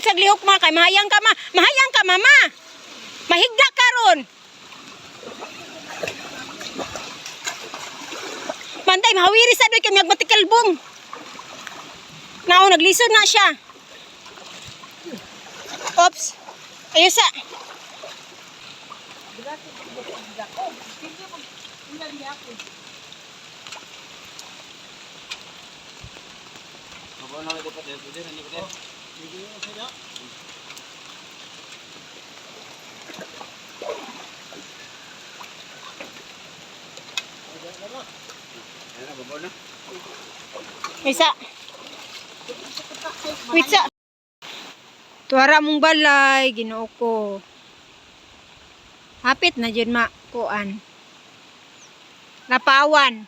Sag lihok, ma, kay mahayang ka, ma. Mahayang ka, mama. Mahigda ka ron. Pantay, mahawiri sa doy kay magmatikalbong. Nao, naglisod na siya. Ops. Ayos sa. Isa. Wait sa. Tuara mong balay, Ginoo ko. Hapit na jud ma kuan. Napawan.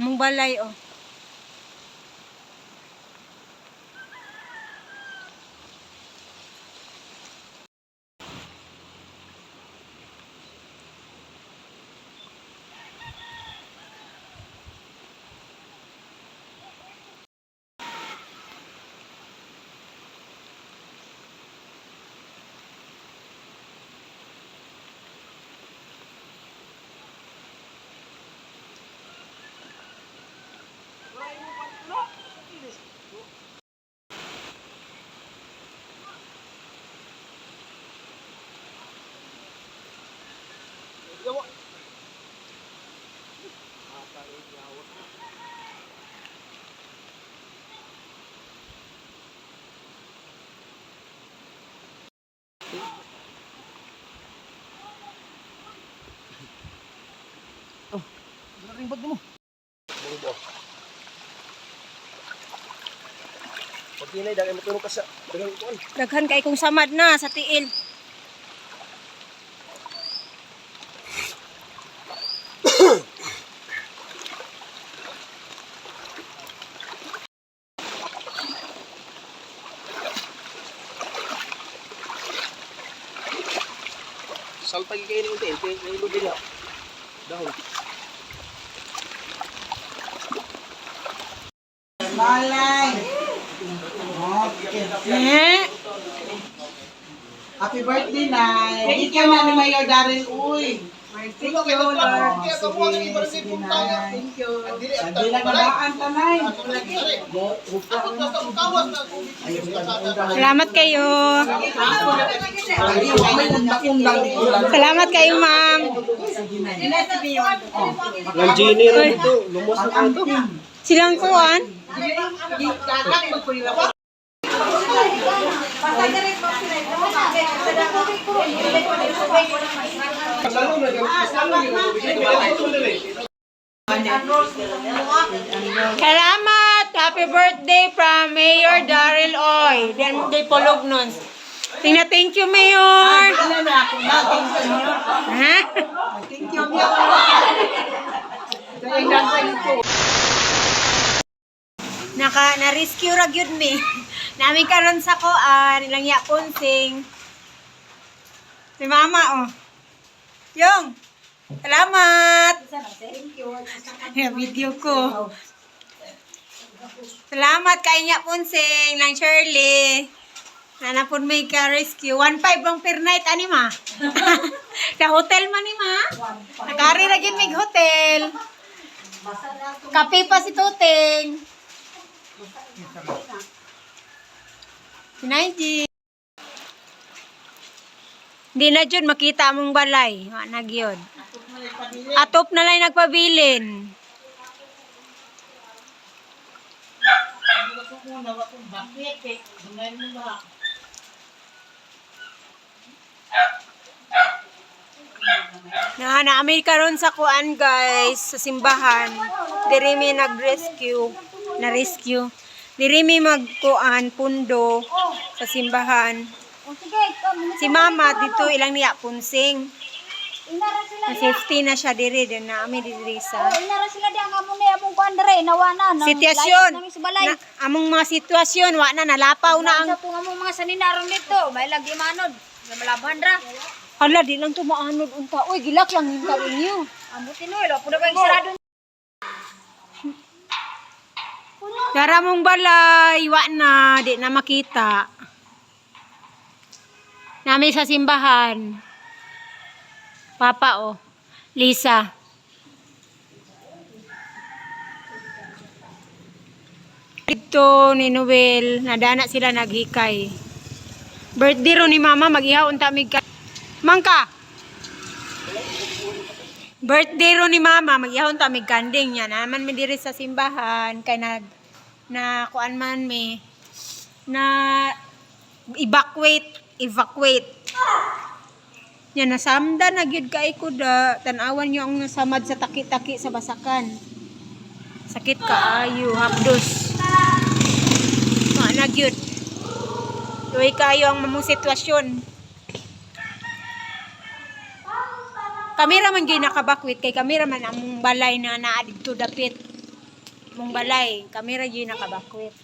Among balay oh. Pag kinay, dahil matulog ka sa dagang kuan. Daghan kay kong samad na sa tiil. Salpag kayo ni unti, kay nailo din na. Dahon. Malay. Okay. Eh? Happy birthday, Nay. Bigyan na ni Mayor Daryl Uy. Thank you, Lord. Sige, sige, Nay. Thank you. Hindi lang nabaan ta, Nay. Salamat kayo. Salamat kayo, ma'am. Nang genie rin ito, lumos na ito. Silang kuan. Salamat! Happy birthday from Mayor Daryl Oy. Then day polog nun. Tingnan, thank you, Mayor. Ha? Thank you, Mayor. Naka na-rescue ra gyud mi. Namin karon sa koan, ilang yapon sing. Si mama oh. Yong. Salamat. Thank you. Yeah, video ko. Salamat kay nya Ponsing lang Shirley. Nanapon may ka rescue. 1.5 bang per night ani ma? Sa hotel man ni ma. Nakari ra gyud mig hotel. Kape pa si Tuting. Si Naiji. Di na jud makita among balay. Wa na gyud. Atop na lang nagpabilin. Na naami karon sa kuan guys, sa simbahan. Diri mi nag-rescue, na rescue. Diri mi magkuan pundo sa simbahan. Si mama dito ilang niya punsing. Inara sila Na safety na siya diri din na ami diri sa Oh, inara sila di ang amo ni among kuan dere nawa na nang sitwasyon. layas nami sa balay. Na, among mga sitwasyon wa na nalapaw na ang Sa pong among mga sanina ron dito, may lagi manod. May malaban ra. Hala, di lang tumaanod unta. Uy, gilak lang yung taon niyo. Ambutin oy, po na kayong sarado. Dara mong balay, wa na, di na makita. Nami sa simbahan. Papa oh, Lisa. Dito ni Noel, nadana sila naghikay. Birthday ro ni Mama, mag-ihaw unta mig ka. Mangka. Birthday ro ni Mama, mag-ihaw unta mig kanding niya. Naman mi diri sa simbahan kay nag na kuan man mi na evacuate, evacuate. Nya nasamda na gyud kay ko da tan-awan niyo ang nasamad sa taki-taki sa basakan. Sakit kaayo, hapdos. Wa na gyud. Luoy kaayo ang mamong sitwasyon. Kamera man gyud nakabakwit kay kamera man among balay na naa didto dapit. Among balay, kamera gyud nakabakwit.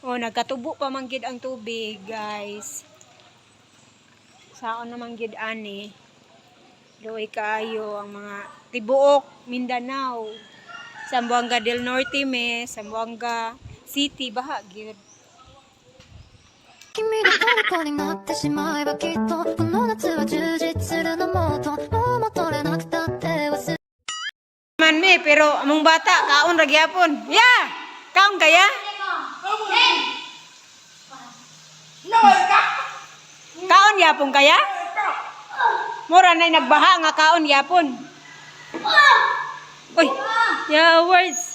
Oh, nagkatubo pa man gyud ang tubig, guys. Saon naman gyud ani. Luoy kaayo ang mga tibuok Mindanao. Zamboanga del Norte me, Zamboanga City baha gyud. 君の虜になってしまえばきっとこの夏は充実するのもっともう戻れなくたって忘れ Man me, pero among bata kaon ra gyapon. Ya! Kaon kaya? Kaon yapon kaya? Mura na nagbaha nga kaon yapon. Uy, yeah, words.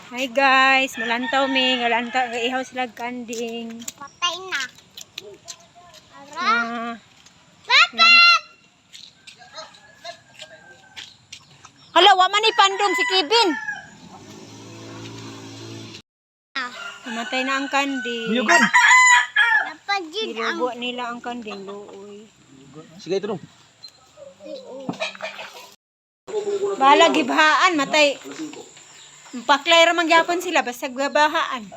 Hi guys, malantaw mi, ngalantaw ihaw sila kanding. Patay na. Ah. Hala, wa man ni pandong si Kevin. Namatay na ang kanding. Buyugon. Napagid ang Gilubo nila ang kanding luoy. Sige ito dong. Bahala gibhaan matay. Paklay ra man gyapon sila basta gabahaan.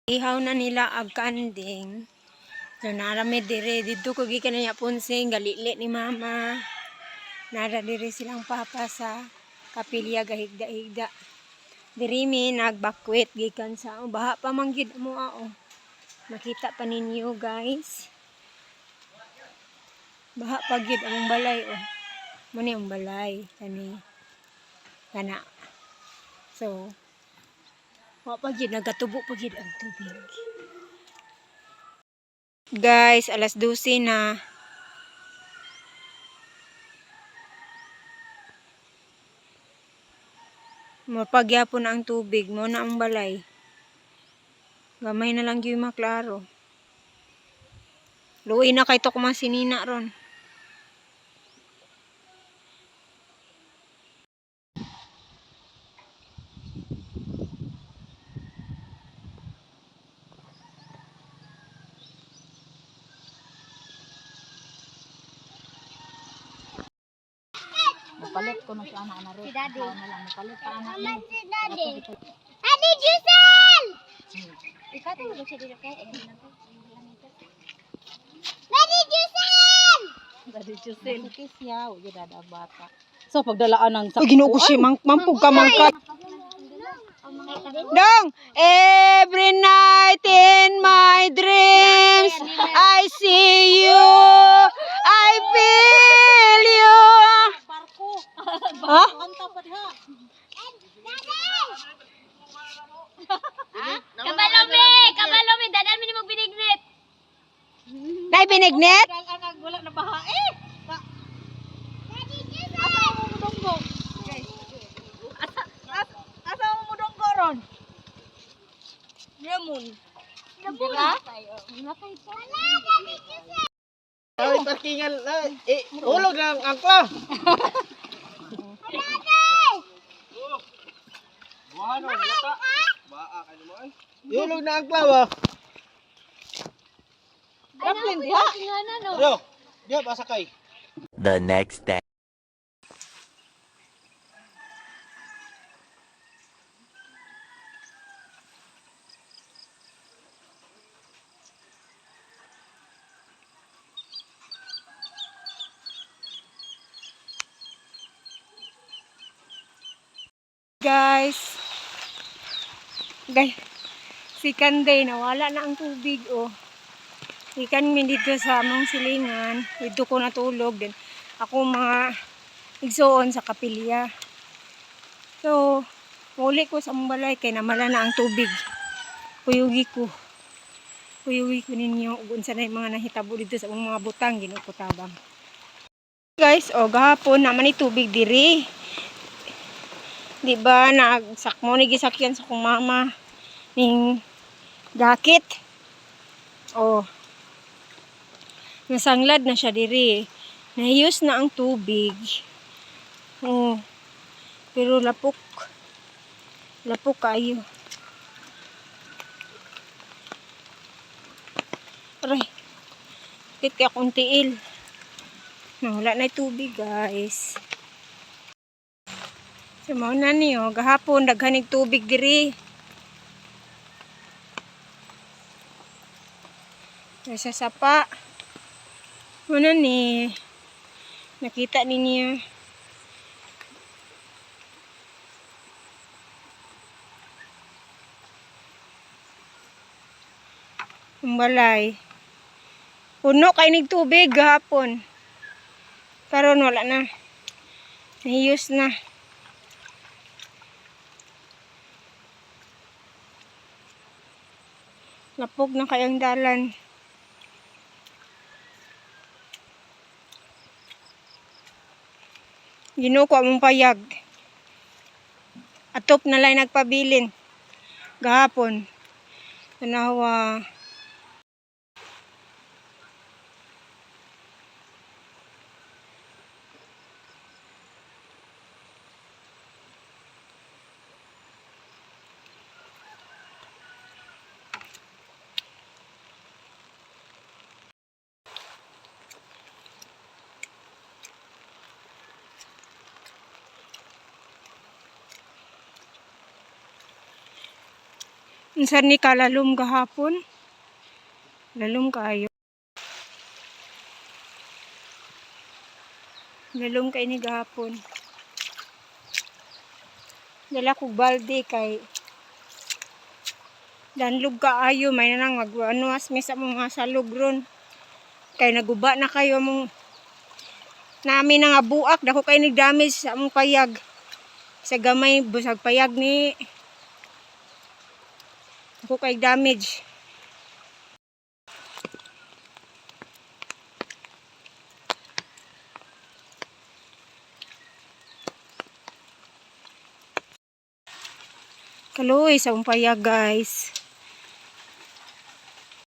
Ihaw na nila ag kanding. So narami dire didto ko gikan niya ponsing galili ni mama. Nara dire silang papa sa kapilya gahigda-higda. Diri mi nagbakwit gikan sa oh, baha pa man gid mo oh. Makita pa ninyo guys. Baha pa gid among balay oh. Mo ni ang balay kani. Kana. So wa pa gid nagatubo pa gid ang tubig. Guys, alas 12 na. Mapagyapon ang tubig mo na ang balay. Gamay na lang gyud maklaro. Luoy na kay to kumang sinina ron. Mapalit ko na siya anak na rin. si Daddy. Na lang mapalit pa anak. Mama si Daddy. Daddy Giselle! Daddy Giselle! Dadi Jusel. Siya, uy dada bata. So pagdalaan ng Uy, Ginoo ko siya, mampug ka mangka. Dong, every night in my dreams, I see you, I feel you. Ha? Kabalo me! Kabalo me! Dadaan mi ni mo binignit! Nay binignit? Wala na baha eh. Daddy Giselle! Asa mo mudonggo ron? Ramon. Diba? Wala, Daddy Giselle! Ay, parkingan. Eh, hulog ng angkla. Daddy! Yulog na ang klawa. Grappling diha. Yo, diya basa kay. The next day. Guys, guys, second day, nawala na ang tubig, oh. Ikan mi dito sa among silingan. Dito ko natulog din. Ako mga igsoon sa kapilya. So, muli ko sa among balay kay namala na ang tubig. Kuyugi ko. Kuyugi ko ninyo ug unsa na yung mga nahitabo dito sa among mga butang, Ginoo ko tabang. Guys, oh, gahapon naman ni tubig diri. Di ba nagsakmo ni gisakyan sa kong mama ning jacket. Oh. Nasanglad na siya diri. Nahiyos na ang tubig. Oh. Pero lapok. Lapok kayo. Aray. Sakit kaya akong tiil. Nawala na yung tubig, guys. So, mao na niyo, gahapon daghan nig tubig diri. Sa sapa. Mao na ni. Nakita ninyo. Ang balay. Puno kay nig tubig gahapon. Karon wala na. Nahiyos na. Lapog na kayang dalan. Ginuko among payag. Atop na lang nagpabilin. Gahapon. Tanawa. Unsa ni kalalom gahapon? Lalom kayo. Lalom kay ni gahapon. Dala kog balde kay danlog kaayo may na nang mag ano as mi sa mga salog ron. Kay naguba na kayo mong nami na nga buak dako kay ni damage sa among payag. Sa gamay busag payag ni ako kay damage. Kaluoy sa umpaya, guys.